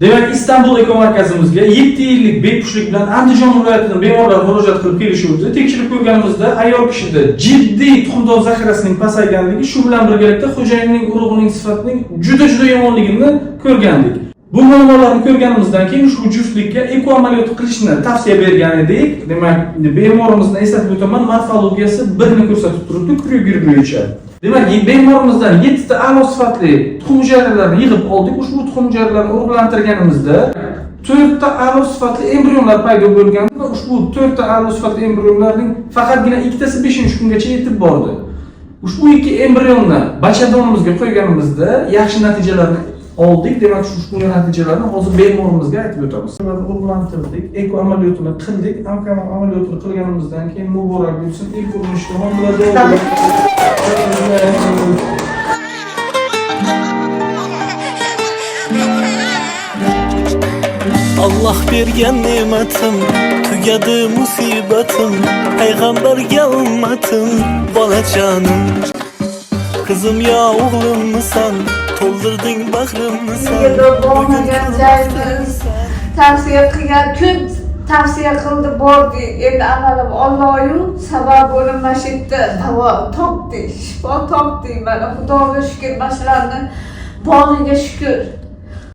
Demak, Istanbul ekomarkazimizga 7 yillik bepushtlik bilan Andijon viloyatidan bemorlar murojaat qilib kelishuvdi. Tekshirib ko'rganimizda ayol kishida jiddiy tuxumdon zaxirasining pasayganligi, shu bilan birgalikda xo'jayinning urug'ining sifatining juda-juda yomonligini ko'rgandik. Bu muammolarni ko'rganimizdan keyin ushbu juftlikka eko amaliyoti qilishni tavsiya bergan edik. Demak, bemorimizni eslatib o'taman, morfologiyasi birni ko'rsatib turibdi Kryuger bo'yicha. Demak, bemorimizdan 7 ta a'lo sifatli tuxum hujayralarini yig'ib oldik. Ushbu tuxum hujayralarini urug'lantirganimizda 4 ta a'lo sifatli embrionlar paydo bo'lgan va ushbu 4 ta a'lo sifatli embrionlarning faqatgina ikkitasi 5-kungacha yetib bordi. Ushbu ikki embrionni bachadonimizga qo'yganimizda yaxshi natijalarni oldik. Demak, ushbu natijalarni hozir bemorimizga aytib o'tamiz. Urug'lantirdik, eko amaliyotini qildik. Eko amaliyotini qilganimizdan keyin muborak bo'lsin, ilk urinishda homilador. Alloh bergan ne'matim, tugadi musibatim, payg'ambarga ummatim, bolajonim. Qizim yo o'g'limmisan, to'ldirding bag'rimni san. Nega bormagan joyimiz, tavsiya qilgan ko'p tavsiya qildi, bordik. Endi avvalom Olloyu sabab bo'lib mana shu yerda davo topdik, shifo topdik. Mana, Xudoga shukur, mana shularni boriga shukur.